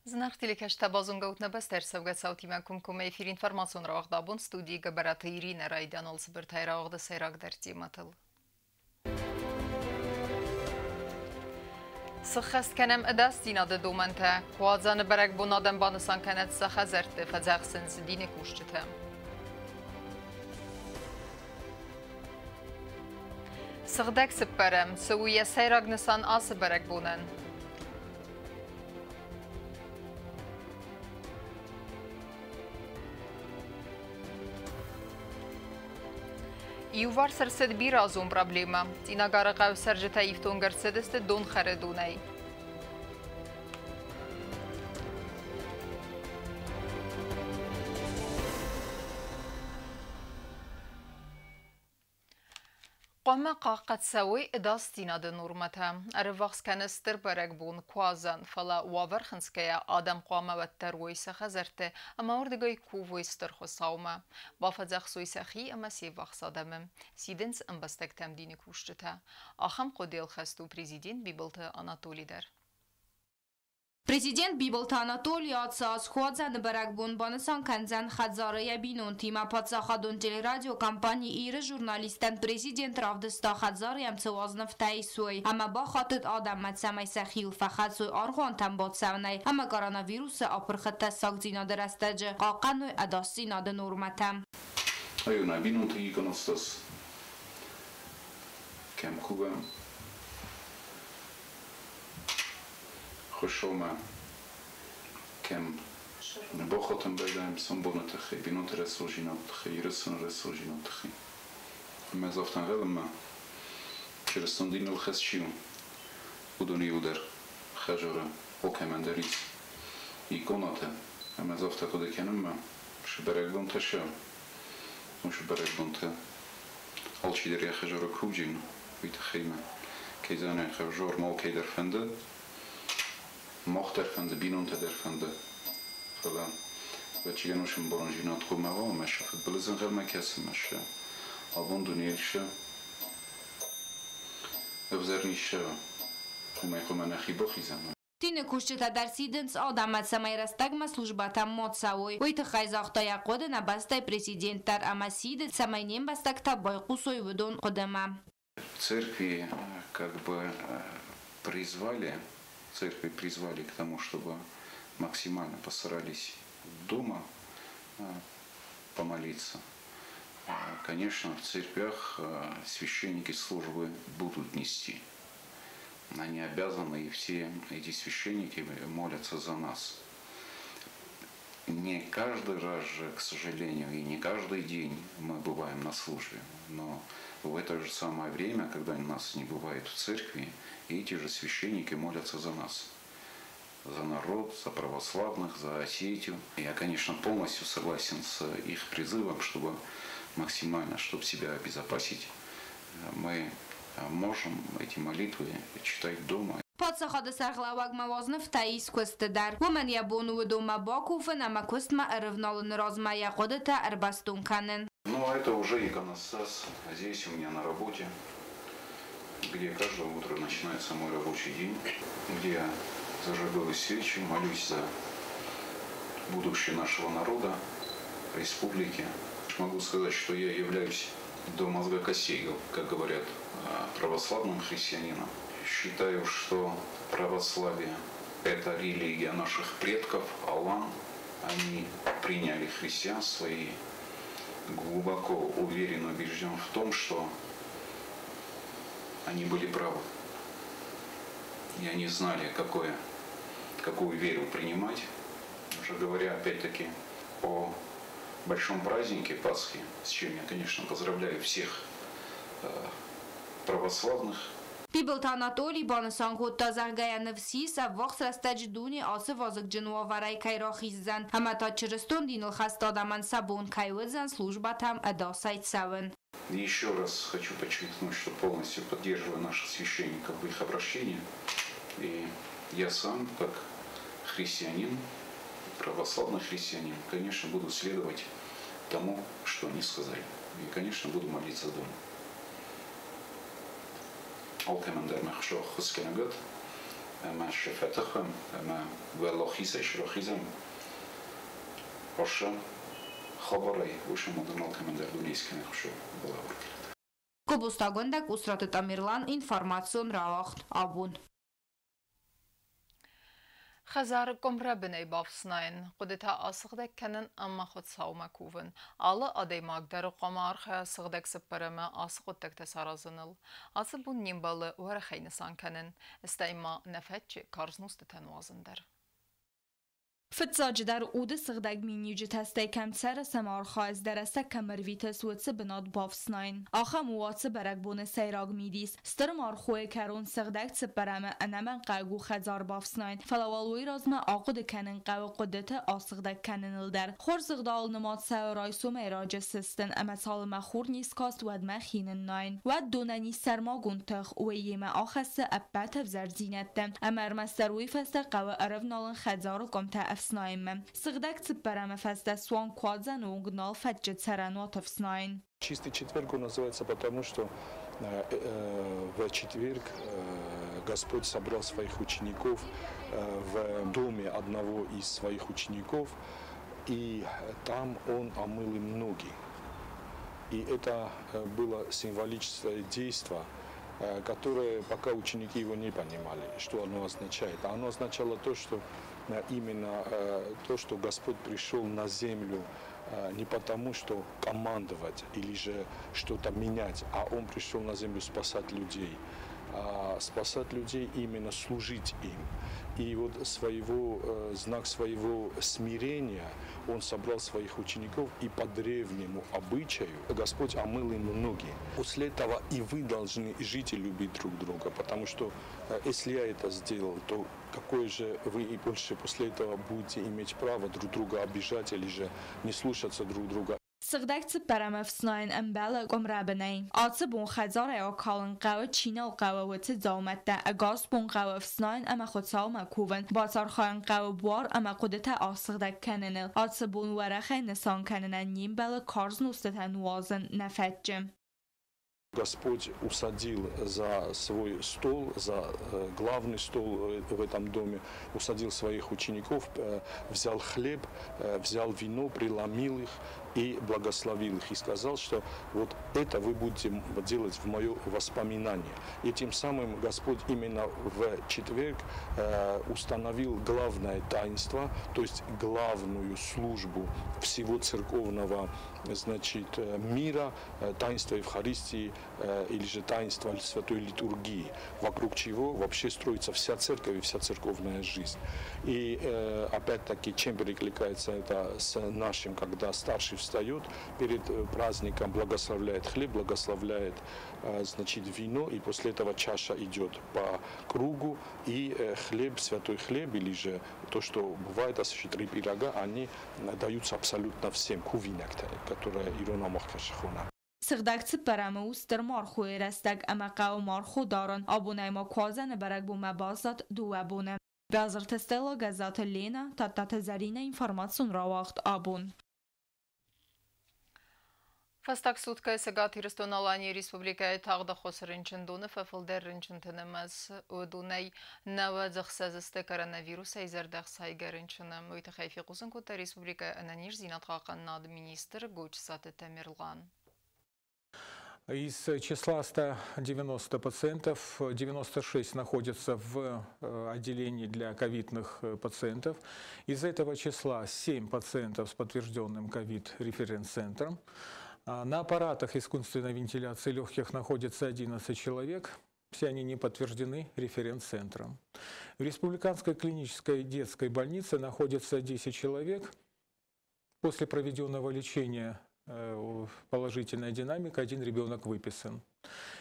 Зынаргъ телекӕсджытӕ, базонгӕ ут нӕ бӕстӕ ӕрцӕугӕ цаутимӕ комкоммӕ эфир информацион рауагъд абон студийы Гӕбӕраты Иринӕ райдианыл цыбыртӕй рауагъды сӕйрагдӕр темӕтыл. Сыххӕст кӕнӕм ӕдасдзинады домӕнтӕ. Куадзӕны бӕрӕгбон адӕм банысан кӕнӕд сӕ хӕдзӕртты, фӕдзӕхсынц дины кусджытӕ. Сыгъдӕг цыппӕрӕм, цы у йӕ сӕйраг нысан ацы бӕрӕгбонӕн? Иуварс ӕрцыд бирӕазон проблемӕ. Цъинагары хъӕуы цӕрджытӕ ифтонг ӕрцыдысты донхӕры донӕй. Хъуамӕ хъахъхъӕд цӕуой ӕдасдзинады нормӕтӕ. Ӕрыввахс кӕны стыр бӕрӕгбон Куадзӕн, фӕлӕ уавӕр хынцгӕйӕ адӕм хъуамӕ уӕддӕр уой сӕ хӕдзӕртты ӕмӕ уырдыгӕй кувой Стыр Хуыцаумӕ. Бафӕдзӕхсой сӕхи ӕмӕ се ввахс адӕмы. Сидынц ӕмбӕстӕгтӕм дины кусджытӕ. Ахӕм хъуыдыйыл хӕст у президент Бибылты Анатоли дӕр. Президент Бибылты Анатоли ацы аз Куадзӕны бӕрӕгбон банысан кӕндзӕн хӕдзары йӕ бинонтимӕ. Паддзахадон телерадиокомпани «Ир-ы» журналисттӕн президент равдыста хӕдзары йӕм цы уазнывтӕ исой ӕмӕ бахатыд адӕммӕ, цӕмӕй сӕхиуыл фӕхӕцой аргъуантӕм бацӕуынӕй ӕмӕ коронавирусы апырхы тӕссагдзинады рӕстӕджы хъахъхъӕной ӕдасдзинады нормӕтӕ. Ай бинонты иконостас кӕм кувӕм, Хуыцаумӕ кӕм нӕ бахатӕм байдайӕм сомбоны тыххӕй, бинонты рӕсугъддзинады тыххӕй, Ирыстоны рӕсугъддзинады тыххӕй. Ӕмӕ ӕз афтӕ ӕнхъӕл ӕмӕ чырыстон диныл хӕст чи у, уыдон иуылдӕр хӕдзары алкӕмӕн дӕр ис иконатӕ. Ӕмӕ ӕз афтӕ хъуыды кӕнын, ӕмӕ цы бӕрӕгбонтӕ сӕ, уыцы бӕрӕгбонтӕ алчидӕр йӕ хӕдзары кувджын, уый тыххӕй мӕ кӕй зонӕм, ӕвзӕр ма алкӕй дӕр фӕнды, мах дӕр фӕнды, бинонтӕ дӕр фӕнды. Фӕлӕ ӕвӕццӕгӕн уыцы ӕмбарындзинад хъуамӕ уа ӕмӕ сӕ фыдбылыз ӕнхъӕлмӕ кӕсы ӕмӕ сӕ абон дунейыл сӕ ӕвзӕр низ сӕ уымӕй хъуамӕ нӕхи бахизӕм. Дины кусджытӕ дӕр сидынц адӕммӕ, цӕмӕй рӕстӕгмӕ службӕтӕм ма цӕуой. Уый тыххӕй загъта йӕ хъуыды нӕ бӕстӕйы президент дӕр ӕмӕ сиды, цӕмӕй не мбӕстӕгтӕ байхъусой уыдон хъуыдымӕ. Церкви как бы призвали, церкви призвали к тому, чтобы максимально постарались дома помолиться. Конечно, в церквях священники службы будут нести. Они обязаны, и все эти священники молятся за нас. Не каждый раз же, к сожалению, и не каждый день мы бываем на службе, но в это же самое время, когда нас не бывает в церкви, эти же священники молятся за нас, за народ, за православных, за Осетию. Я, конечно, полностью согласен с их призывом, чтобы максимально, чтобы себя обезопасить, мы можем эти молитвы читать дома. Паддзахады сӕргълӕууӕгмӕ уазнывтӕ ис куысты дӕр. Уымӕн йӕ бон у уыдонмӕ бакувын ӕмӕ куыстмӕ ӕрывналыны размӕ йӕ хъуыдытӕ ӕрбӕстон кӕнын. Ну, а это уже иконостас здесь у меня на работе, где каждое утро начинается мой рабочий день, где я зажигаю свечи, молюсь за будущее нашего народа, республики. Могу сказать, что я являюсь до мозга костей, как говорят, православным христианином. Считаю, что православие – это религия наших предков, алан. Они приняли христианство и глубоко уверен, убежден в том, что они были правы. И они знали, какую веру принимать. Уже говоря, опять-таки, о большом празднике Пасхи, с чем я, конечно, поздравляю всех православных. Бибылты Анатоли банысан кодта, зӕгъгӕ, йӕ ныфс ис, ӕввахс рӕстӕджы дуне ацы вазыгджын уавӕрӕй кӕй рахиздзӕн ӕмӕ та чырыстон диныл хӕст адӕмӕн сӕ бон кӕй уыдзӕн службӕтӕм ӕдасӕй цӕуын. Еще раз хочу подчеркнуть, что полностью поддерживаю наших священников в их обращении. И я сам, как христианин, православный христианин, конечно, буду следовать тому, что они сказали. И, конечно, буду молиться дома. Алкӕмӕн дӕр мӕ Хуыцау ӕххуысгӕнӕг уӕд. Ӕмӕ цы фӕтых уӕм ӕмӕ уӕлахизӕй срахизӕм ацы хабарӕй, уыцы адӕм алкӕмӕн дӕр дунейы Хуыцау балӕвар кӕнӕд. Кобозты Агуындӕ, Къусраты Тамерлан, информацион рауагъд «Абон». Хӕдзары къуымрӕбынӕй бафснайын, хъуыдытӕ асыгъдӕг кӕнын ӕмӕ Хуыцаумӕ кувын. Алы адӕймаг дӕр хъуамӕ архайа сыгъдӕг цыппӕрӕмы ацы хъуыддӕгтӕ саразыныл. Ацы бон не мбӕлы уӕрӕхӕй нысан кӕнын, стӕй ма нӕ фӕтчы карз нозтытӕ нуазын дӕр. Фыццаджыдӕр уды сыгъдӕг миниуджытӕ, стӕй кӕм цӕрыс ӕмӕ архайыс, дӕ рӕстӕг кӕм ӕрвитыс, уыцы бынат бафснайын. Ахӕм у ацы бӕрӕгбоны сӕйраг мидис. Стыр мархойы кӕрон сыгъдӕг цыппӕрӕмы ӕнӕмӕнгхъӕуӕг у хӕдзар бафснайын, фӕлӕ уал уый размӕ ахъуыды кӕнын хъӕуы хъуыдыты асыгъдӕг кӕныныл дӕр. Хорз ӕгъдауыл нымад цӕуы райсомӕй раджы сыстын ӕмӕ цалынмӕ хур не скаст, уӕдмӕ хи ныннайын. Уӕд донӕн ис сӕрмагонд тых, уый йемӕ ахӕссы ӕппӕт ӕвзӕрдзинӕдтӕ, ӕмӕ ӕрмӕстдӕр уый фӕстӕ хъӕуы ӕрӕвналын хӕдзары къуымтӕ ӕфснайынмӕ. Сыгъдӕг цыппӕрӕмы фӕстӕ суанг куадзӕны онг нал фӕтчы цӕрӕнуат ӕфснайын. Чистый четверг он называется, потому что в четверг Господь собрал своих учеников в доме одного из своих учеников, и там Он омыл им ноги. И это было символическое действие, которое пока ученики его не понимали, что оно означает. А оно означало то, что именно то, что Господь пришел на землю не потому, что командовать или же что-то менять, а Он пришел на землю спасать людей. А спасать людей, именно служить им. И вот знак своего смирения Он собрал своих учеников, и по древнему обычаю Господь омыл им ноги. После этого и вы должны жить и любить друг друга, потому что если я это сделал, то какое же вы и больше после этого будете иметь право друг друга обижать или же не слушаться друг друга. Сыгъдӕг цыппӕрӕмы ӕфснайын ӕмбӕлы къуымрӕбынӕй. Ацы бон хӕдзарӕй акалын хъӕуы, чи нал хъӕуы, уыцы дзаумӕттӕ. Ӕгас бон хъӕуы ӕфснайын ӕмӕ Хуыцаумӕ кувын. Бацархайын хъӕуы буар ӕмӕ хъуыдытӕ асыгъдӕг кӕныныл. Ацы бон уӕрӕхӕй нысан кӕнынӕн не мбӕлы карз нозтытӕ нуазын, нӕ фӕтчы. Господь усадил за свой стол, за главный стол в этом доме, усадил своих учеников, взял хлеб, взял вино, преломил их и благословил их. И сказал, что вот это вы будете делать в мое воспоминание. И тем самым Господь именно в четверг установил главное таинство, то есть главную службу всего церковного, значит, мира, таинство Евхаристии, или же таинство Святой Литургии, вокруг чего вообще строится вся церковь и вся церковная жизнь. И опять-таки, чем перекликается это с нашим, когда старший встает перед праздником, благословляет хлеб, благословляет, значит, вино, и после этого чаша идет по кругу, и хлеб, святой хлеб, или же то, что бывает, осуществляет три пирога, они даются абсолютно всем, кувинак, которая Ирона Мохкашахона. Сыгъдӕг цыппӕрӕмы у стыр мархойы рӕстӕг ӕмӕ хъӕуы мархо дарын. Абонӕй ма куадзӕны бӕрӕгбонмӕ баззад дыууӕ боны. Бязырты Стелла, Гӕззаты Лена, Тадтаты Зӕринӕ, информацион рауагъд «Абон». Фӕстаг суткӕйы Цӕгат Ирыстон-Аланийы Республикӕйы тагъд ӕххуысы рынчындоны фӕфылдӕр рынчынты нымӕц. Уыдонӕй 96 сты коронавирусӕй зӕрдӕхсайгӕ рынчыны. Уый тыххӕй фехъусын кодта республикӕйы ӕнӕниздзинад хъахъхъӕнынады министр Гочысаты Тамерлан. Из числа 190 пациентов 96 находятся в отделении для ковидных пациентов. Из этого числа 7 пациентов с подтвержденным ковид-референц-центром. На аппаратах искусственной вентиляции легких находится 11 человек. Все они не подтверждены референц-центром. В Республиканской клинической детской больнице находится 10 человек. После проведенного лечения положительная динамика, один ребенок выписан.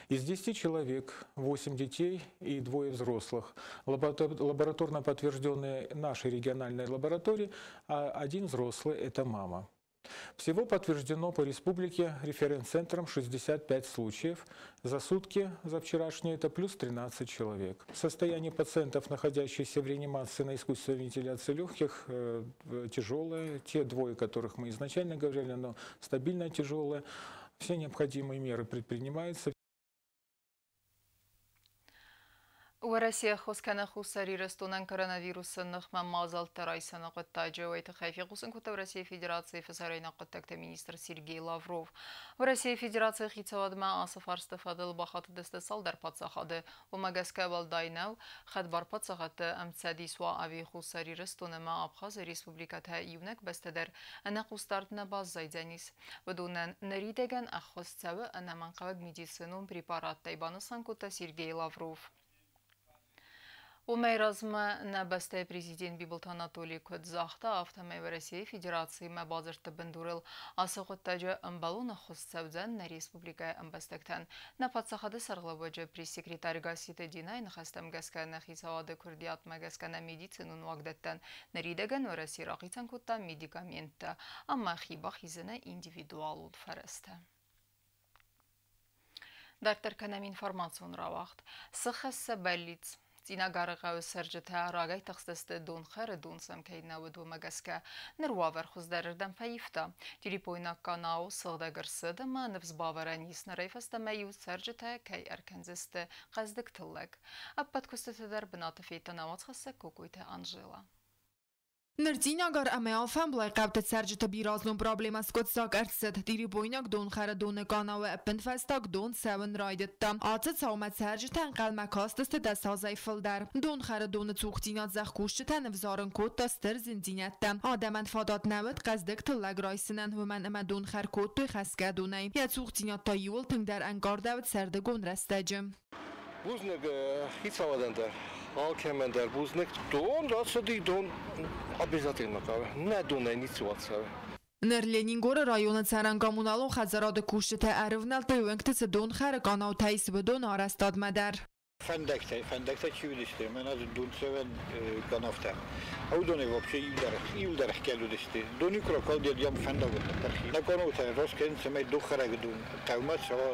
Из 10 человек 8 детей и 2 взрослых. Лабораторно подтвержденные нашей региональной лаборатории, а один взрослый – это мама. Всего подтверждено по республике референц-центром 65 случаев. За сутки, за вчерашние, это плюс 13 человек. Состояние пациентов, находящихся в реанимации на искусственной вентиляции легких, тяжелое. Те двое, которых мы изначально говорили, но стабильно тяжелое. Все необходимые меры предпринимаются. Уӕрӕсейы Уӕрӕсе ӕххуыс кӕны Хуссар Ирыстонӕн коронавирусы ныхмӕ мадзӕлттӕ райсыны хъуыддаджы. Уый тыххӕй фехъусын кодта Уӕрӕсейы Федерацийы фӕсарӕйнаг хъуыддӕгты министр Сергей Лавров. Уӕрӕсейы Федерацийы хицауадмӕ ацы фарсты фӕдыл бахатыдысты цалдӕр паддзахады. Уымӕ гӕсгӕ уӕлдай нӕу, хӕдбар паддзахадты ӕмцӕдис уа ӕви Хуссар Ирыстон ӕмӕ Абхазы республикӕтӕ, иунӕг бӕстӕ дӕр ӕнӕхъусдард нӕ баззайдзӕнис. Уыдонӕн ныридӕгӕн ӕххуыс цӕуы ӕнӕмӕнгхъӕуӕг медицинон препараттӕй, банысан кодта Сергей Лавров. Уымӕй размӕ нӕ бӕстӕйы президент Бибылты Анатолий куыд загъта, афтӕмӕй Уӕрӕсейы Федерациимӕ бадзырдты бындурыл ацы хъуыддаджы ӕмбӕлон ӕххуыс цӕудзӕн нӕ республикӕйы ӕмбӕстӕгтӕн. Нӕ паддзахады сӕргълӕууӕджы пресс-секретарь Гасситы Динайы ныхӕстӕм гӕсгӕ, нӕ хицауады куырдиатмӕ гӕсгӕ нӕ медицинон уагдӕттӕн ныридӕгӕн Уӕрӕсе рахицӕн кодта медикаменттӕ ӕмӕ хи бахизыны индивидуалон фӕрӕзтӕ. Дарддӕр кӕнӕм информацион рауагъд. Цы хӕссы бӕллиц? Цъинагары хъӕуы цӕрджытӕ рагӕй тыхстысты, донхӕры дон сӕм кӕй нӕ уыд, уымӕ гӕсгӕ. Ныр уавӕр хуыздӕрырдӕм фӕивта. Тюлипойнаг къанау сыгъдӕг ӕрцыд ӕмӕ ныфс бавӕрӕн ис, нырӕй фӕстӕмӕ-иу цӕрджытӕ кӕй ӕркӕндзысты хъӕздыг тыллӕг. Ӕппӕт куыстыты дӕр бынаты федта нӕ уацхӕссӕг Кокойты Анжела. Ныр Цъинагар ӕмӕ алфӕмблай хъӕуты цӕрджыты бирӕазон проблемӕ скъуыддзаг ӕрцыд. Тъирибойнаг донхӕры доны къанауы ӕппынфӕстаг дон цӕуын райдыдта. Ацы цаумӕ цӕрджытӕ ӕнхъӕлмӕ кастысты 10 азӕй фылдӕр. Донхӕры доны цухдзинад зӕхкусджытӕн ӕвзарын кодта стыр зындзинӕдтӕ. Адӕмӕн фадат нӕ уыд хъӕздыг тыллӕг райсынӕн, уымӕн ӕмӕ донхӕр кодтой хӕсгӕ донӕй. Йӕ цухдзинад та иууыл тынгдӕр ӕнкъардӕуыд сӕрдыгон рӕстӕджы. Бузныг хицауадӕн дӕр, алкӕмӕн дӕр бузныг. Дон рацыди, дон обязательно хъӕуы. Нӕ донӕй ницыуал цӕуы. Ныр Ленингоры районы цӕрӕн-коммуналон хӕдзарады кусджытӕ ӕрывнӕлдтой, уынгты цы донхӕры къанаутӕ ис, уыдон арӕзтадмӕ дӕр. Фӕндӕгтӕ чи уыдысты, мӕнӕ дзы донцӕвӕн къанавтӕ. Уыдонӕй вообще иу дӕр ӕхгӕд уыдысты. Дон иу куы ракалди, уӕд фӕндаг уыд ныппырх. Нӕ къанаутӕ раст кӕнын, цӕмӕй донхӕрӕг дон хъӕумӕ цӕуа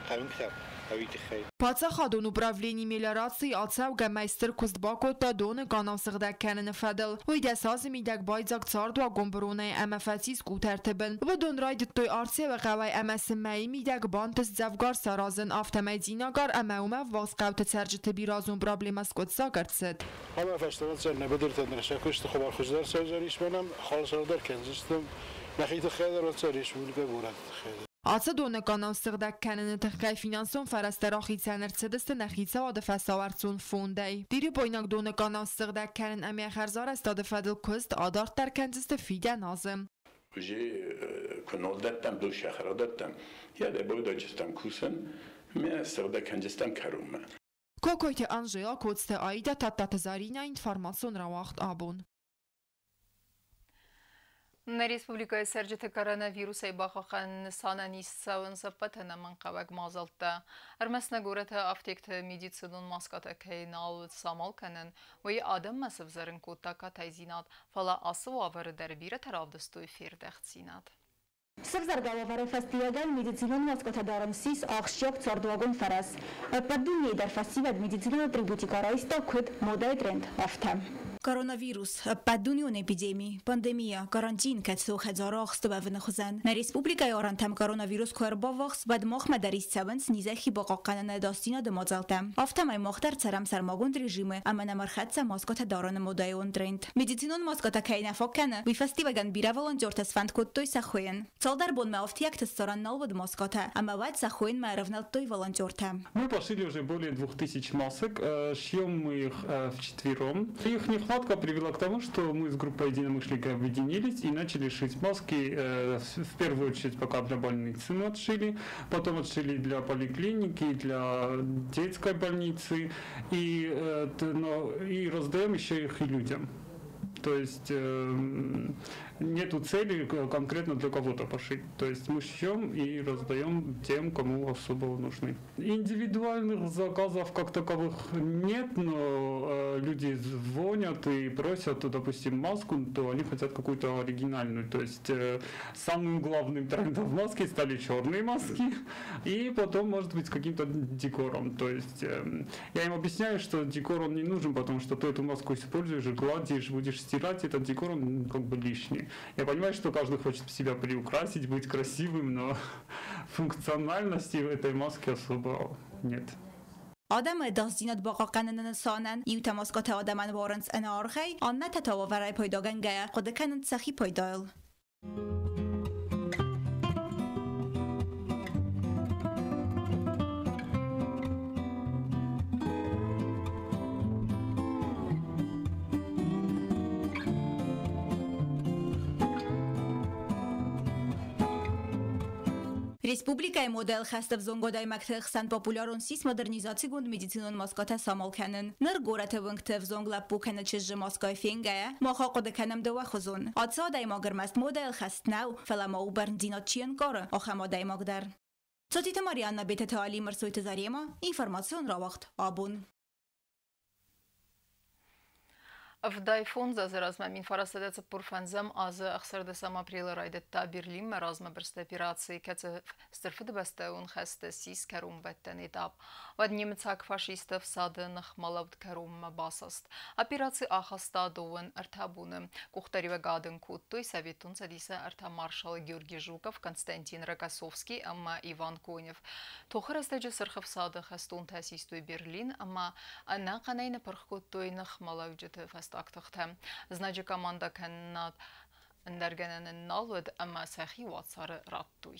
хъӕуынгтӕ хъӕуы тыххӕй. Паддзахадон управлени мелиорацийы ацӕугӕ мӕй стыр куыст бакодта доны къанау сыгъдӕг кӕныны фӕдыл. Уый 10 азы мидӕг байдзаг цардуагон быронӕй ӕмӕ фӕцис къутӕрты бын. Уыдон райдыдтой Арцеуы хъӕуӕй ӕмӕ сын мӕйы мидӕг бантыст дзӕвгар саразын. Афтӕмӕй Цъинагар ӕмӕ уымӕ ӕввахс хъӕуты цӕрджыты бирӕазон проблемӕ скъуыддзаг ӕрцыд. Ӕмӕ фӕстӕмӕ цӕр нӕ быдыртӕ ныр сӕ куысты хабар хуыздӕр цӕудзӕнис, мӕнӕн халсар кӕндзыстӕм нӕхи тыххӕй дӕр, уӕддӕр республикӕ, горӕты тыххӕй дӕр. Ацы доны къанау сыгъдӕг кӕныны тыххӕй финансон фӕрӕзтӕ рахицӕн ӕрцыдысты нӕ хицауады фӕсауӕрцон фондӕй. Тъирибойнаг доны къанау сыгъдӕг кӕнын ӕмӕ хӕрзарӕзтады фӕдыл куыст адарддӕр кӕндзысты фидӕн азы. Уже куы нал дӕттӕм, дон сӕхӕра дӕттӕм, йӕ дӕ байдайдзыстӕм кусын, мӕ сыгъдӕг кӕндзыстӕм кӕронмӕ. Кокойты Анжела, Коцты Аида, Тадтаты Зарина, информацион рауагъд «Абон». Нӕ республикӕйы цӕрджыты коронавирусӕй бахъахъхъӕныны нысанӕн ист цӕуынц ӕппӕт ӕнӕмӕнгхъӕуӕг мадзӕлттӕ. Ӕрмӕст нӕ горӕты афтекты медицинон маскӕтӕ кӕй нал уыд самал кӕнӕн, уый адӕммӕ сӕвзӕрын кодта катайдзинад, фӕлӕ ацы уавӕры дӕр бирӕтӕ равдыстой фердӕхтдзинад. Сӕвзӕргӕ уавӕры фӕстиуӕгӕн медицинон маскӕтӕ дарын ссис ахсджиаг цардуагон фӕрӕз. Ӕппӕт дунейы дӕр фӕсивӕд медицинон атрибутикӕ райста куыд модӕйы тренд, афтӕ. Коронавирус, ӕппӕтдунеон эпидеми, пандемия, карантин, кӕцы у хӕдзары ахсты уӕвыны хуызӕн. Нӕ республикӕйы арӕнтӕм коронавирус куы ӕрбаввахс, уӕд махмӕ дӕр ист цӕуынц низӕй хи бахъахъхъӕныны ӕдасдзинады мадзӕлттӕ. Афтӕмӕй мах дӕр цӕрӕм сӕрмагонд режимы ӕмӕ нӕм ӕрхӕццӕ маскӕтӕ дарыны модӕйон тренд. Медицинон маскӕтӕ кӕй нӕ фаг кӕны, уый фӕстиуӕгӕн бирӕ волонтертӕ сфӕнд кодтой сӕ хуыйын. Цалдӕр бонмӕ афтиӕгты ссарӕн нал уыд маскӕтӕ, ӕмӕ уӕд сӕ хуыйынмӕ ӕрӕвнӕлдтой волонтертӕ. Мы пошили уже более 2000 масок, шьем мы их вчетвером. Их нехватка привела к тому, что мы с группой единомышленников объединились и начали шить маски. В первую очередь пока для больницы мы отшили, потом отшили для поликлиники, для детской больницы и раздаем еще их и людям. То есть нету цели конкретно для кого-то пошить. То есть мы шьем и раздаем тем, кому особо нужны. Индивидуальных заказов как таковых нет, но люди звонят и просят, допустим, маску, то они хотят какую-то оригинальную. То есть самым главным трендом в маске стали черные маски, и потом, может быть, с каким-то декором. То есть я им объясняю, что декор он не нужен, потому что ты эту маску используешь, гладишь, будешь стирать, этот декор он как бы лишний. Я понимаю, что каждый хочет себя приукрасить, быть красивым, но функциональности в этой маске особо нет. Адӕмы ӕдасдзинад бахъахъхъӕныны нысанӕн иутӕ маскӕтӕ адӕмӕн уарынц ӕнӕаргъӕй, аннӕтӕ та уавӕрӕй пайдагӕнгӕйӕ хъуыды кӕнынц сӕхи пайдайыл. Республикӕйы модӕйыл хӕст ӕвзонг адӕймӕгты хсӕн популярон ссис модернизацигонд медицинон маскӕтӕ самал кӕнын. Ныр горӕты уынгты ӕвзонг лӕппу кӕнӕ чызджы маскӕйы фенгӕйӕ, мах ахъуыды кӕнӕм дыууӕхуызон. Ацы адӕймаг ӕрмӕст модӕйыл хӕст нӕу, фӕлӕ ма у бӕрндзинад чи ӕнкъары, ахӕм адӕймаг дӕр. Цотиты Марианна, Бететы Али, Мырсойты Зарема, информацион рауагъд «Абон». 75 азы размӕ 1945 азы 16 апрелы райдыдта Берлинмӕ размӕбырсты операци, кӕцы Стыр Фыдыбӕстӕйон хӕсты ссис кӕронбӕттӕн этап. Уӕд немыцаг фашисты ӕфсады ныхмӕлӕуд кӕронмӕ басаст. Операци ахаста 23 боны. Къухдариуӕгад ын кодтой Советон Цӕдисы ӕртӕ маршалы Георгий Жуков, Константин Рокоссовский ӕмӕ Иван Конев. Тохы рӕстӕджы Сырх ӕфсады хӕстонтӕ систой Берлин ӕмӕ ӕнӕхъӕнӕй ныпырх кодтой ныхмӕлӕуджыты фӕстаг тыхтӕ. Знаджы командӕкӕнынад ӕндӕр гӕнӕн нал уыд ӕмӕ сӕхи уацары радтой.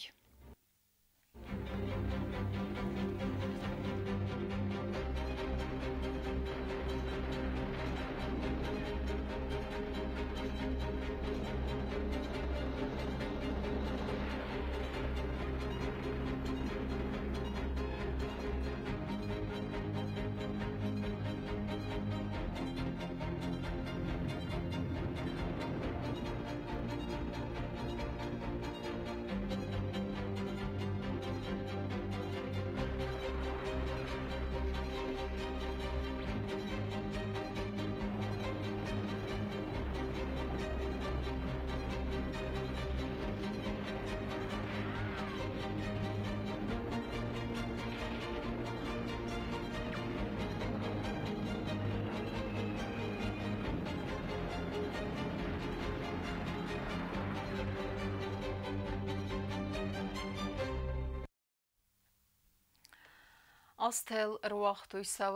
Азтӕ ӕруагътой сӕ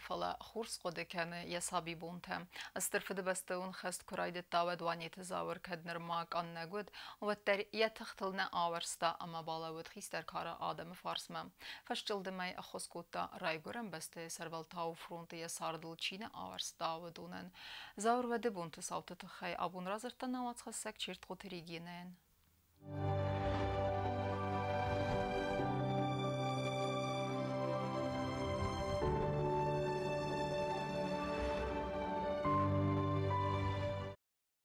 фӕлӕ хорз хъуыды кӕны йӕ сабибонтӕ. Стыр Фыдыбӕстӕйон хӕст куы райдыдта, уӕд Уанеты Зауыр кӕд нырма къаннӕг уыд, уӕддӕр йӕ тыхтыл нӕ ауӕрста ӕмӕ балӕууыд хистӕр кары адӕмы фарсмӕ. Фӕсчъылдымӕй ӕххуыс кодта Райгуырӕн бӕстӕйы сӕрвӕлтау фронты йӕ цардыл чи нӕ ауӕрста, уыдонӕн. Зауыр уӕды бонты цауты тыххӕй абон радзырдта нӕ уацхӕссӕг Чертхъоты Регинӕйӕн.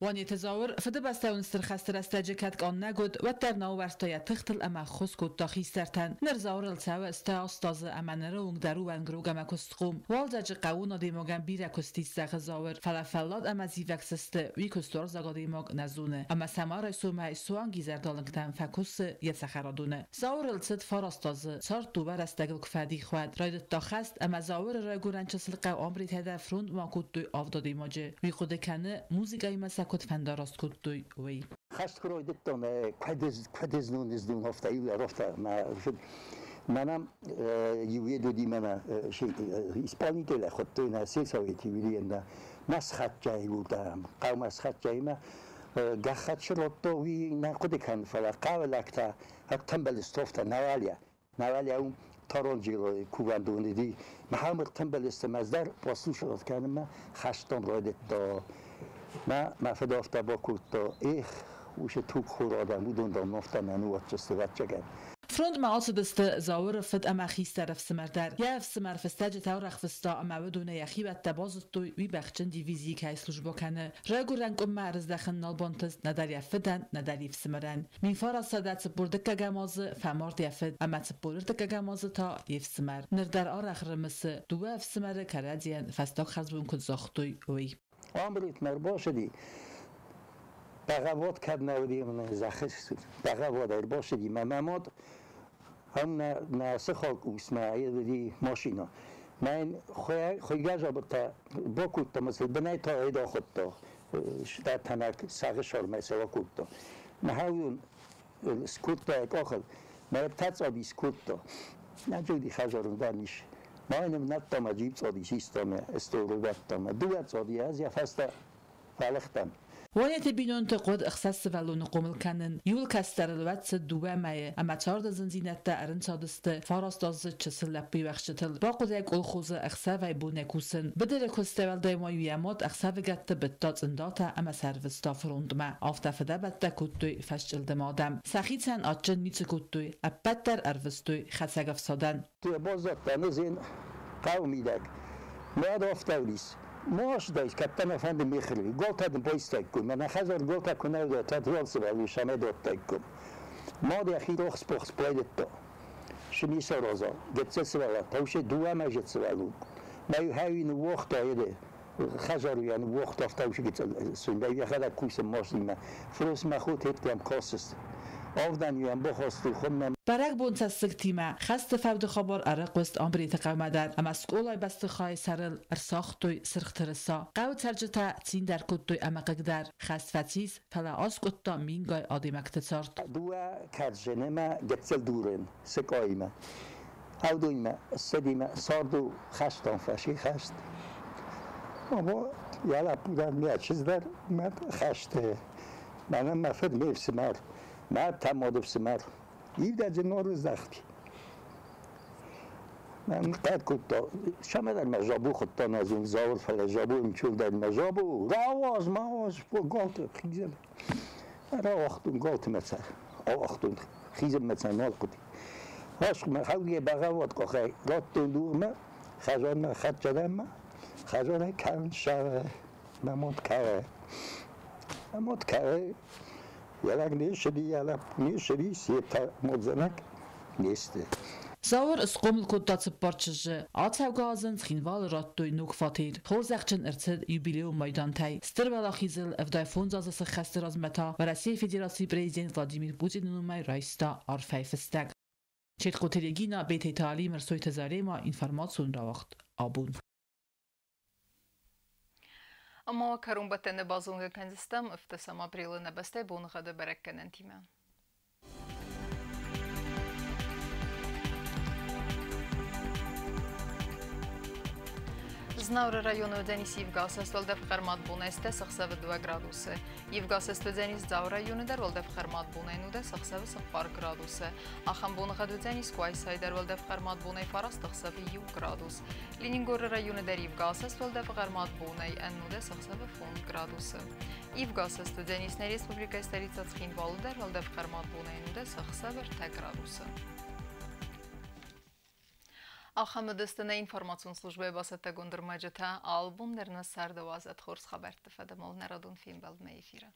Уанеты Зауыр Фыдыбӕстӕйон Стыр хӕсты рӕстӕджы кӕд къаннӕг уыд, уӕддӕр нӕ ауӕрста йӕ тыхтыл ӕмӕ ӕххуыс кодта хистӕртӕн. Ныр Зауырыл цӕуы 68 азы ӕмӕ ныры онг дӕр у уӕнгрог ӕмӕ куыстхъом. Уалдзӕджы хъӕууон адӕймагӕн бирӕ куыст ис, зӕгъы Зауыр, фӕлӕ фӕллад ӕмӕ зивӕг цы сты, уый куыстуарзаг адӕймаг нӕ зоны. Ӕмӕ сӕм райсомӕй суанг изӕрдалынгтӕм фӕкусы йӕ цӕхӕрадоны. Зауырыл цыд 9 азы, цард дыууӕ рӕстӕгыл куы фӕдих, уӕд. Райдыдта хӕст ӕмӕ Зауыры райгуырӕн чысыл хъӕу Амбритӕ дӕр фронтмӕ акодтой авд адӕймаджы. Уый хъуыды кӕны, музыкӕимӕ сӕ куыд фӕндараст кодтой, уый. Хӕст куы райдыдтон, куыд знон афтӕ афтӕ мӕнӕ иу уыди мӕнӕ исполнитель хуыдтой нӕ сельсоветы уыди мӕ схӕццӕ уыдам хъӕумӕ схӕццӕимӕ гӕххӕтт сырдтой, уый нӕ хъуыды кӕнын, фӕлӕ хъӕуы лӕгтӕ ӕртӕмбӕлыстовтӕ Навалья. Навалья у Торонджиро кувӕндоны уыди. Махӕм ӕртӕмбӕлысты мӕ ӕз послушать кӕнынмӕ хӕстон райдыдта. Мӕ мӕ фыд афтӕ бакодта, эх, уыцы тугхор адӕм, уыдон дам афтӕ нӕ ныууадздзысты, ӕвӕццӕгӕн. Фронтмӕ ацыдысты Зауыры фыд ӕмӕ хистӕр ӕфсымӕр дӕр. Йӕ ӕфсымӕр фыстӕджы таурӕгъ фыста ӕмӕ уыдонӕй йӕхиуӕттӕ базыдтой, уый бӕхджын дивизийы кӕй службӕ кӕны. Райгуырӕн къуыммӕ ӕрыздӕхын нал бантыст нӕдӕр йӕ фыдӕн, нӕдӕр йе фсымӕрӕн. 1942 азы фӕмард йӕ фыд, ӕмӕ 43 азы та йе фсымӕр. Ныр дӕр арӕх рымысы, дыууӕ ӕфсымӕры кӕрӕдзийӕн фӕстаг хӕрзбон куыд загътой, уый. Амбритмӕ ӕрбацыди, бӕгъӕввад кӕд нӕ уыди, зӕххы бӕгъӕввад ӕрбацыди, мӕ мӕ мад ам нӕ нӕ сыхаг усмӕ уыди машинӕ. Мӕ йын хуыйгӕ дзабыртӕ бакодта ӕмӕ сыл бынӕй та ӕй ахуыдта, тӕнӕг сӕгъы сӕрмӕ сӕ акодта. Мӕ скодта йӕ къахыл, мӕ ӕртӕ цъаби скодта. Нӕ джоди хӕдзары дӕр ис. მაინემ ნატტამა ჯიბწოდი სისტემა ესტოლუგატტამა დუაწოდი აზია ფასტა ფალახტამ. Уанеты бинонты хъуыд ӕхсӕз сывӕллоны хъомыл кӕнын. Иуыл кӕстӕрыл уӕд цыд 2 мӕйы, ӕмӕ царды зындзинӕдтӕ ӕрынцадысты 9-аздзыд чысыл лӕппуйы уӕхсчытыл. Бахъуыд ӕй колхозы ӕхсӕвӕй бонӕй кусын. Быдыры куыстӕй уӕлдай ма-иу йӕ мад ӕхсӕвыгӕтты быдта цъындатӕ ӕмӕ сӕ ӕрвыста фронтмӕ. Афтӕ фыдӕбӕттӕ кодтой фӕсчъылдым адӕм. Сӕхицӕн адджын ницы кодтой, ӕппӕт дӕр ӕрвыстой хӕцӕг ӕфсадӕн. Баззадтӕн ӕз хъӕуы мидӕг. Мад афтӕ уыдис. Most ketten efendi Michli, Goltad boistekkum, mert хазар голтакун өвдөтөт jolsivelu samedottekkum. Madia hiroxpox poidetto. Шмисорозо, гетцесвала, тауше дуама жецвалу. Маю хавин вохта еде. Хазаруян вохта тавше гетцесун, да яхада кусе моснима. Фрос махут хеттам косс. Авдан бохосту хомна. Бӕрӕгбон цӕссыгтимӕ хӕсты фӕуды хабар ӕрыхъуыст Амбреты хъӕумӕ дӕр ӕмӕ скъолайы бӕстыхайы сӕрыл ӕрсагътой сырх тырыса. Хъӕуы цӕрджытӕ цин дӕр кодтой ӕмӕ хъыг дӕр. Хӕст фӕцис, фӕлӕ аскъуыдта мингай адӕймӕгты цард. Дыууӕ кӕрдзынемӕ гыццыл дурын сыкъаимӕ. Аудоимӕ ссыдимӕ царду хӕстон фӕси хӕст. Ама йӕ лӕппу дӕр, йӕ чызг дӕр мӕ хӕсты. Мӕнӕн мӕ фыд ме фсымӕр, мӕ тӕммады фсымӕр. Ивдӕджы норы здӕхти. Мӕн хъӕр кодта, Шамӕдӕр мӕ жабу хуыдта нӕ Зауыр, фӕлӕ жабу мчулдӕр мӕ жабу, рауадз, мауадз, галты хизӕм. Рауагътон галты мӕ цӕр, ауагътон хизӕм мӕ цӕр нал хъуыди. Ас мӕ хаугӕ бӕгъӕввад къухӕй радтон дурмӕ, хӕзонмӕ хӕццӕдӕммӕ, хӕзонӕй кӕрн сӕры, мӕ мад кӕры. Мӕ мад кӕры, йӕ не ссыди, йӕ лӕппу не ссыди, се модзӕнӕг не сты. Зауыр схъомыл кодта 4 чызджы. Ацӕугӕ аз ын Цхинвалы радтой ног фатер. Хорзӕхджын ӕрцыд юбилейон майдантӕй. Стыр Уӕлахизыл 75 азы сыххӕсты размӕ та Уӕрӕсейы Федерацийы президент Владимир Путины номӕй райста арфӕйы фыстӕг. Четхъоты Регина, Бететы Али, Мырсойты Зарема, информацион рауагъд Абон. Ӕмӕ кӕронбӕттӕны базонгӕ кӕндзыстӕм 15 апрелы нӕ бӕстӕйы боныгъӕды бӕрӕггӕнӕнтимӕ. Знауыры районы уыдзӕнис ивгӕ уӕлдӕф хъӕрмад бонӕй 10 ӕхсӕвы 2 градусы. Ивгӕ уыдзӕнис Дзауы районы дӕр уӕлдӕф хъӕрмад бонӕй 19 ӕхсӕвы 4 градусы. Ахӕм боныгъӕд уыдзӕнис Къуайсайы дӕр уӕлдӕф хъӕрмад бонӕй 9 ӕхсӕвы 1 градус. Ленингоры районы дӕр ивгӕ уӕлдӕф хъӕрмад бонӕй 19 ӕхсӕвы 5 градусы. Ивгӕ уыдзӕнис нӕ республикӕйы столицӕ Цхинвалы дӕр уӕлдӕф хъӕрмад бонӕй 19 ӕхсӕвы 3 градусы. Ахӕм уыдысты нӕ информацион службӕйы бацӕттӕгонд ӕрмӕджытӕ. Алы бон дӕр нӕ царды уадзӕд хорз хабӕртты фӕдыл нӕ радон фембӕлдмӕ эфиры.